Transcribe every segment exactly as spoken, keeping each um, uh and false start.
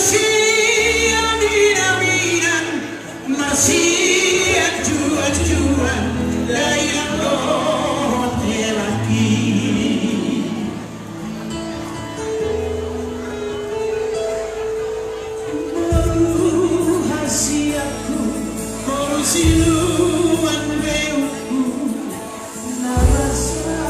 Sian inaminan, marsianjuanjuan, dainang dohot helangki. Boru hasianku, boru sinuan beukku, na masa.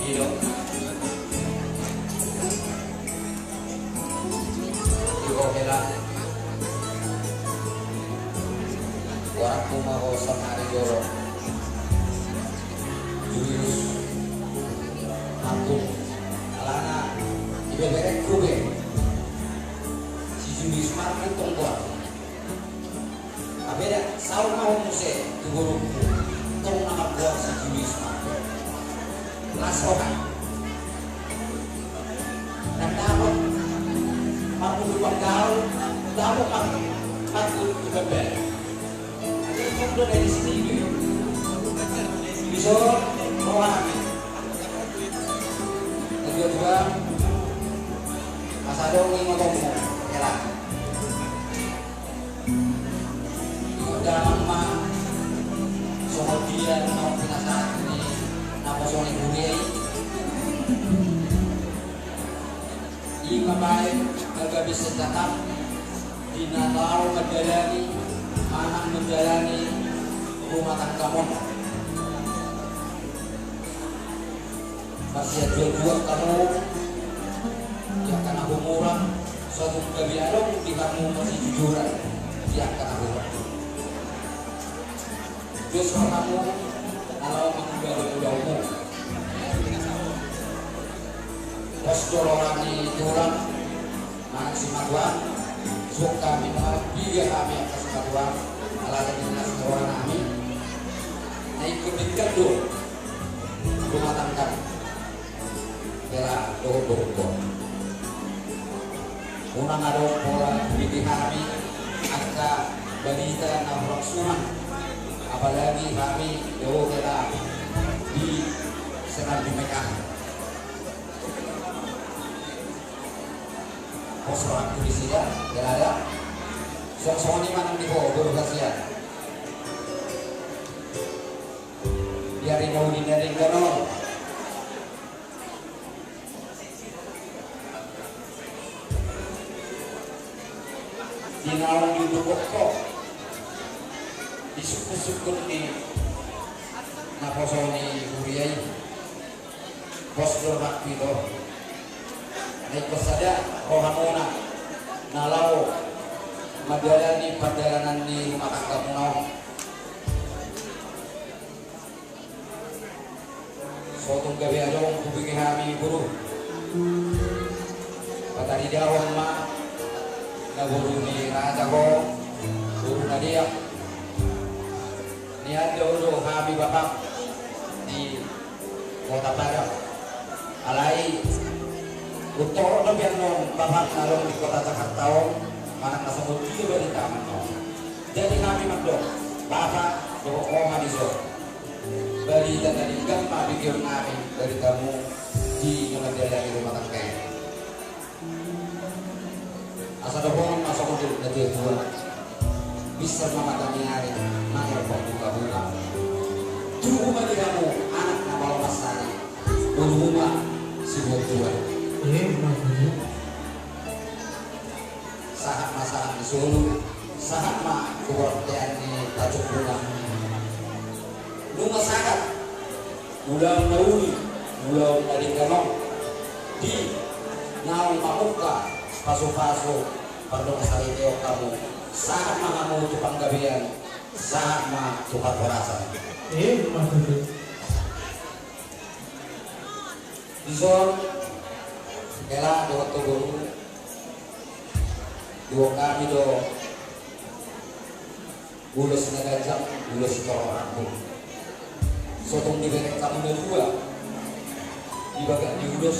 Ido. Ido hela. Orang rumah kosong hari jolo. Julius. Aku. Alana. Ibeberekku be. Si Julius Martin tongkol. Abeda, saur ma ho muse tu borungku, tong na margoar si Julius ma. Las roha. Ndang dapot marmuduk panggaul, dapot mar-, marmuduk tu pembeli. Jadi, tong do dari sini, di so, roha. Kedua-dua, masa dong ingotonmu, ya lah. Damang ma songon dia na pinasahat ni naposo ni huria i. I ma baen na gabe senjata di na laho mandalani manang manjalani rumah tanggamon. Marsianjuanjuan hamu di angka na humurang, so tung gabe adong di hamu parsijujuran di angka na humurang. Dos rohamu na laho mangulahon ulaonmu. Pos do roha ni tulang. Manang simatuan, suang hami, piga hami angka simatuan, ala jadi nas roha nami. Na ingkon denggan do rumah tangga. Hela dohot-dohot. Unang adong pola bege hami angka barita na hurang suman, apalagi hami dohot hela di Serambi Mekah. Pos rohangku di sida, hela da. Songon i ma nang di ho boru hasian. Di ari na uli na denggan on, di naung diudukhon ho di sungkunsungkun ni naposo ni huria i. Pos do rohangku ito, na ingkon sada rohamuna na laho mandalani pardalanan ni rumah tanggamuna on. So tung gabe adong hubege hami boru, pataridahon ma na boru ni raja ho, boru na deak. Nian do hami bapam di Kota Padang. Alai untorhon dope annon bapam na adong di kota Jakarta on, manang na songon dia barita annon. Jadi hami mandok, bapa dohot oma dison, barita na denggan ma begeon nami baritamu di na mandalani rumah tangga i. Asa dohonon ma songon didok na tuatua: Binsar ma mata ni ari, maher pambungabunga. Tubu ma di hamu anak na malo mansari, borumu ma sibuat tuan. Sahat ma sahat ni solu, sahat ma tu bontean ni tanjung bunga. Nunga sahat ulaon na uli, ulaon na denggan on, di naung mamungka pasupasu pardongansaripeon hamu, sahat ma hamu tu panggabean, sahat ma tu parhorasan. Ima tutu. Dison, hela dohot tu boru, didok hami do ulos na ganjang, ulos torop rambu. So tung dibereng hamu na dua di bagak ni ulos,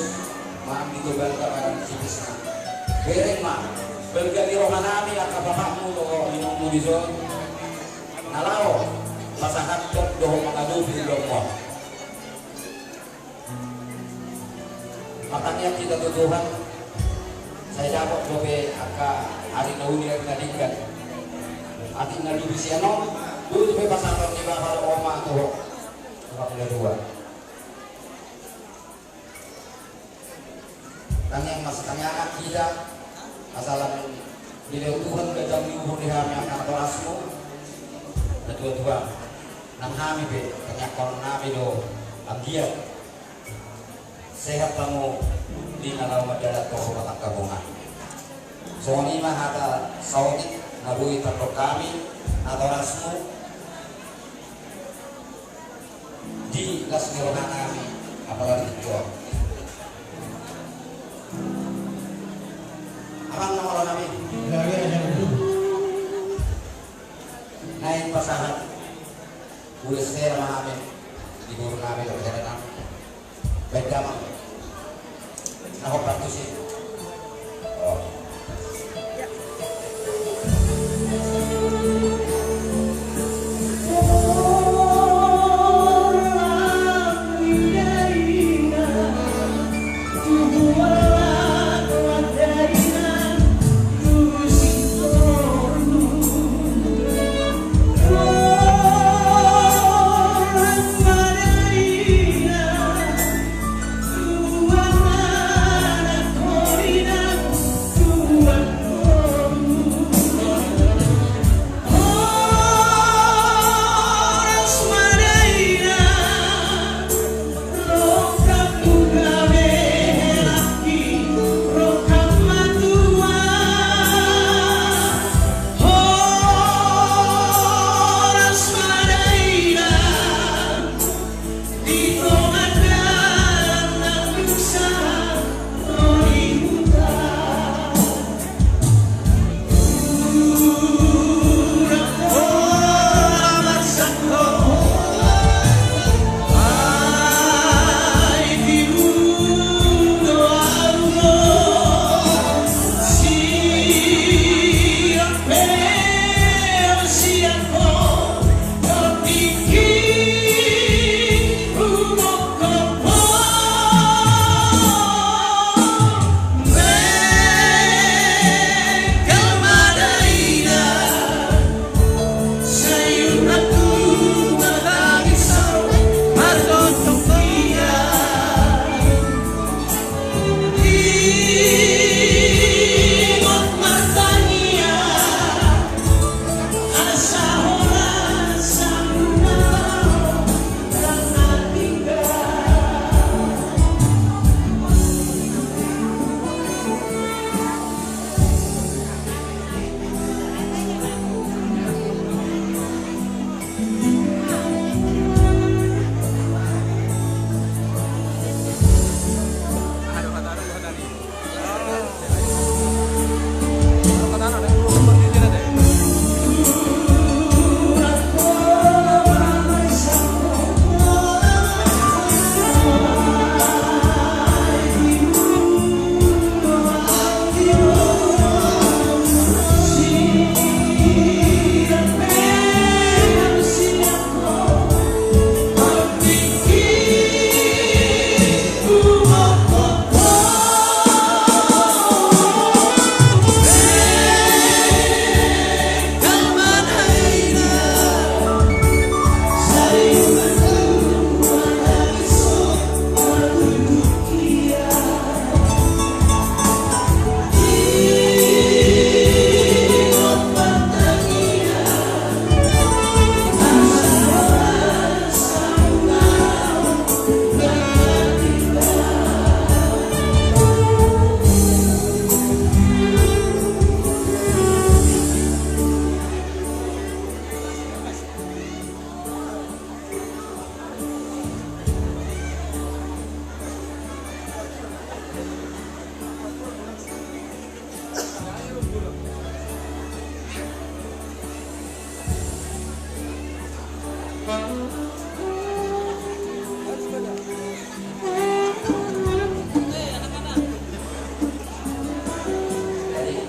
manang di toba ni tabaran sipisna. Bereng ma, balga ni rohanami angka bapakmu dohot inongmu dison, na laho pasahathon dohot mangadopi ulaonmu on. Martangiang hita tu Tuhan, sai dapot dope angka ari na uli, ari na denggan. Atik na lobi sian on, boi dope pasahaton ni bapa dohot oma tu ho, tu hamu na dua. Tangiang ma sitangiangan hita, asa lam dilehon Tuhan ganjang ni umur di hami angka natorasmu, na tuatua. Nang hami pe tangiangkononnami do, anggiat sehat hamu di na laho mandalan tu rumah tanggamuna. Songon i ma hata saotik na boi tardok hami natorasmu di las ni rohanami, apalagi di Tuhan. Amang na malo nami. Naeng pasahat ulos hela ma hami di boru nami dohot hela nami. Baen damang. Na hombar tusi.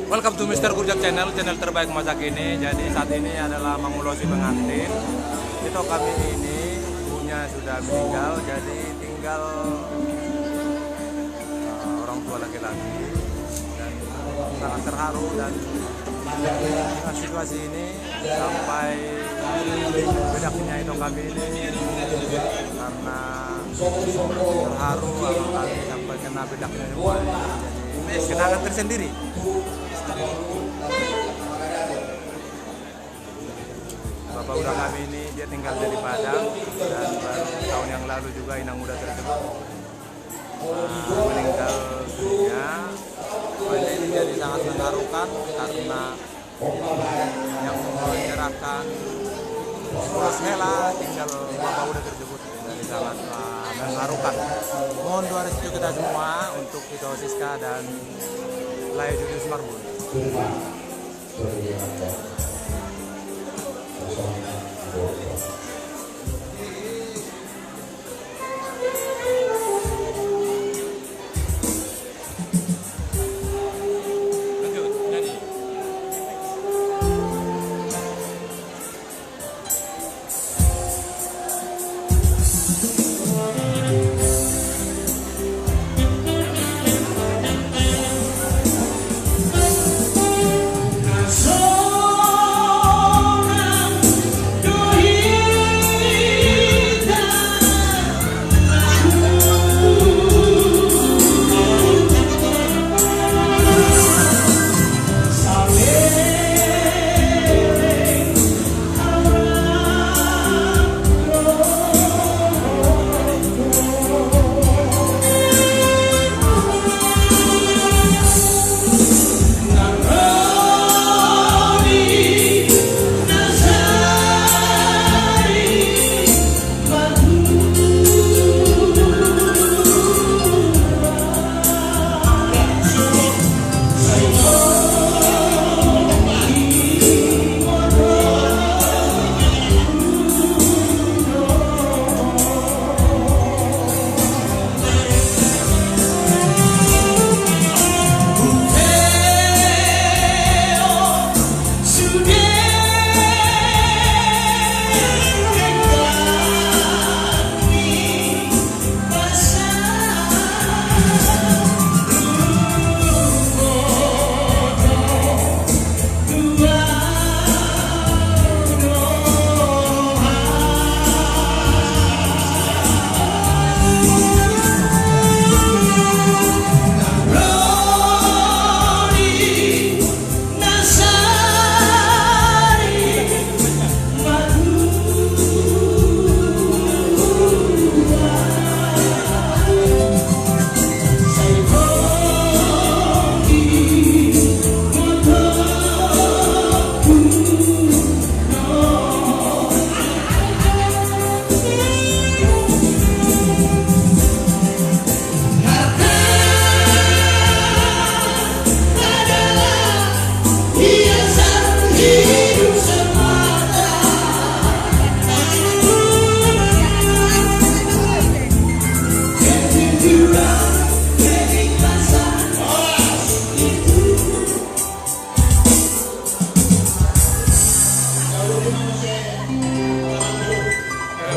Welcome to Mister Gurjak Channel, channel terbaik masa kini. Jadi saat ini adalah mengulosi pengantin. Ito kami ini ibunya sudah meninggal, jadi tinggal, eh, orang tua laki-laki. Dan sangat terharu dan dengan situasi ini sampai bedaknya ito kami ini karena terharu abang kami sampai kena bedaknya semua. Jadi kenangan tersendiri. Bapak uda kami ini dia tinggal dari Padang dan baru tahun yang lalu juga inang uda tersebut, eh, meninggal dunia. Wah, ini jadi sangat mengharukan karena yang menyerahkan sepuluh hela tinggal bapak uda tersebut. Jadi sangat, eh, mengharukan. Mohon doa restu kita semua untuk Ito Siska dan Lae Julius Marbun.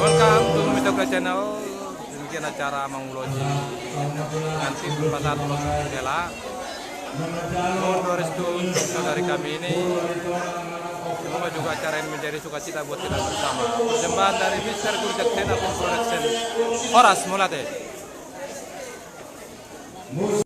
Welcome to Mister Gurjak Channel. Demikian acara mengulosi pengantin pasahat ulos hela. Mohon doa restu dari kami ini. Semoga juga acara ini menjadi sukacita buat kita bersama. Persembahan dari Mister Gurjak Channel Production. Horas, mauliate.